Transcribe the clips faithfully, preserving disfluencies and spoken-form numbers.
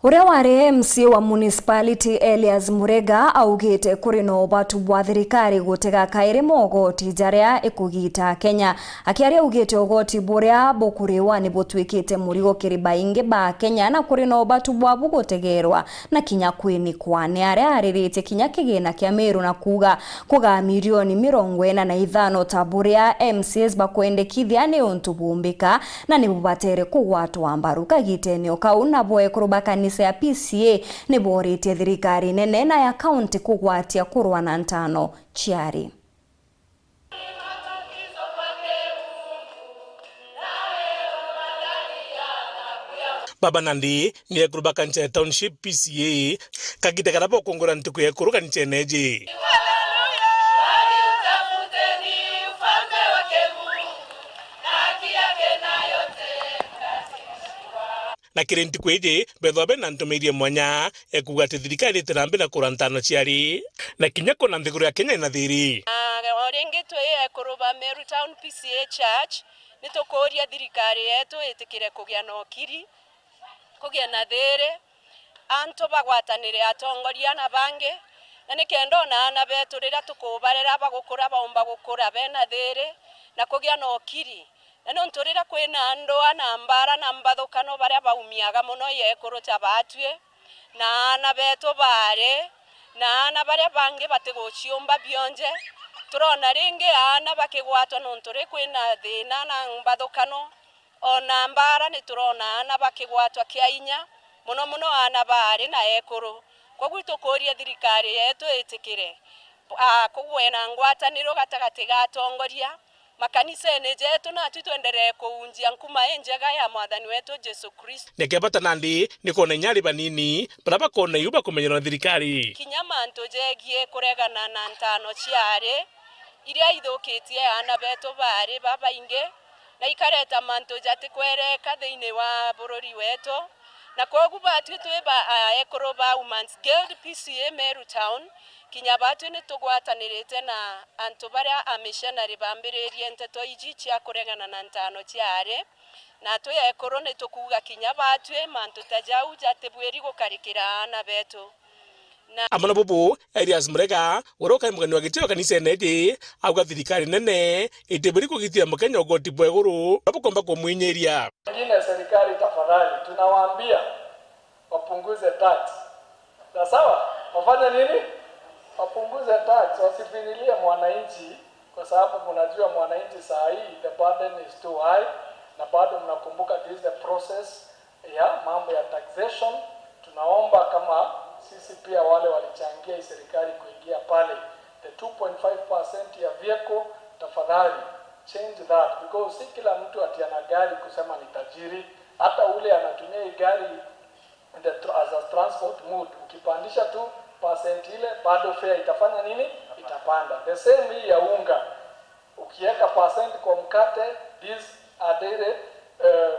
Uria wari M C A wa municipality Elias Murega augite kuri na ubatu bwa thirikari gutega kairi mogoti jaria ikugita Kenya. Akiaria augite ugoti buria bukuriwa ni butwikite murigo kiri baingi ba Kenya na kuri na ubatu bwabu gutegerwa na kinya kwinikwa. Ni aria ariritie kinya kigina kia Meru na kuuga kugaa milioni mirongo ina na ithano ta buria M C As bakwendekithia ni untu bumbika na ni bubatere kugwatwa mbaru kagitene o kau. Nabo ekuru ba kanisa ya P C A ni boritie thirikari nene na ya kaunti kugwatia kurwa na ntano ciari. Baba nandi ni ekuru ba kanisa ya Township P C A, kagita karia bokungura ntuku ya ekuru kanisene iji. Na kiri ntuku iji, bethwa bena ntumiirie mwanya, ekuuga ati thirikari itirambi na kura ntano ciari, na kinya kuna nthiguru ya Kenya ina thiiri. Na o ringi twi ekuru ba Meru Town P C A Church, ni tukuuria thirikari yetu itikire kugia na ukiri, kugia na thiiri, antu bagwatanire atongoria na bangi, na nikenda ona aana betu riria tukubarera bagukura baumba gukura bena thiiri na kugia na ukiri. Na nontu riria kwina ndwaa na mbara na mbathukano, baria baumiaga mono i ekuru ta batwi, na aana betu baari, na aana baria bangi batiguciumba bionje. Turona ringi aana bakigwatwa nontu ri kwina thiina na mbathukano, ona mbara ni turona aana bakigwatwa kia inya, mono mono aana baari na ekuru. Kwoguo itukuuria thirikari yetu itikire, a, kugwe na ngwataniro gatagati ga atongoria, makanisene jetu, natwi twenderee kuunjia nkuma injega ya Mwathani wetu Jesu Kristo. Ni kia bata nandi ni kwona inya ari banini, baria bakona iu bakumenyerwa na thirikari. Kinya mantu jegie kuregana na ntano ciari, iria ithukitie aana betu baari babaingi, na ikareta mantu jatikwereka thiini wa bururi wetu. Na kwogu batwi twi ba, a, ekuru ba Women's Guild P C A Meru Town, kinya batwi ni tugwatanirite na antu baria a missionary bambiririe nteto iji cia kuregana na ntano ciari, na twi ekuru ni tukuuga kinya batwi mantu ta jau jatibwiri gukarikira aana betu. Na amwe na bubu, Elias Murega, uria ukai mugeni wa gitio kanisene iji, auga thirikari nene itibwiri kugitira Mukenya ugoti bwa iguru, na bukomba kumwinyiria. Wengine serikali, tafadhali, tunawaambia wapunguze tax. Sawa sawa? Wafanye nini? Wapunguze tax, wasifinyilie mwananchi, kwa sababu mnajua mwananchi saa hii the burden is too high, na bado mnakumbuka this the process ya mambo ya taxation. Tunaomba kama sisi pia wale walichangia hii serikali kuingia pale, the two point five percent ya vehicle, tafadhali change that, because si kila mtu ati ana gari kusema ni tajiri. Hata ule anatumia hii gari in the tr-, as a transport mode, ukipandisha tu percent ile, bado fare itafanya nini? Itapanda. The same hii ya unga. Ukiweka percent kwa mkate, these are daily, eh,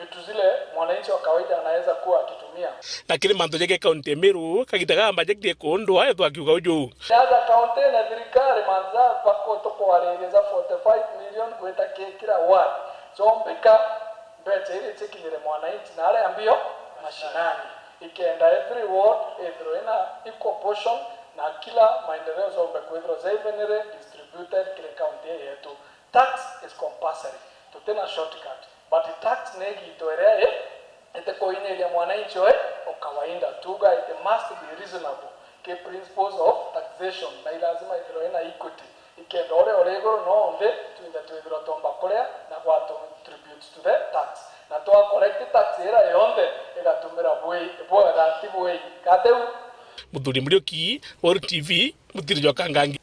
vitu zile mwananchi wa kawaida anaweza kuwa akitumia. Na kiri mantu jege kaunti ya Meru, kagita gamba jekire kundwa ethwa akiuga uju. Jaja kaunti na thirikari manza bako tukwariria za forty-five million gwita ki-, kila ward. Zombika mbecha ili chikinyire mwananchi na aria mbio mashinani. Ikenda every ward ithirwe ina equal portion na kila maendeleo zombe kwithirwa za evenly distributed kiri kaunti ii yetu. Tax is compulsory. Tutina shortcut. But tax ni igito iria i-, itikuinyiria mwananchi oi o kawaida. Tuga it must be reasonable. Ki principles of taxation, na ilazima ithirwe ina equity. Ikenda uria uri iguru no nthi, twinthe twithirwa twomba kuria na gwa contribute to the tax. Na twa collect tax ira yonthe igatumira bwi-, bwega, ti bwei. Katheu. Muthuri Muriuki, Weru T V, Mutiri jwa Kangangi.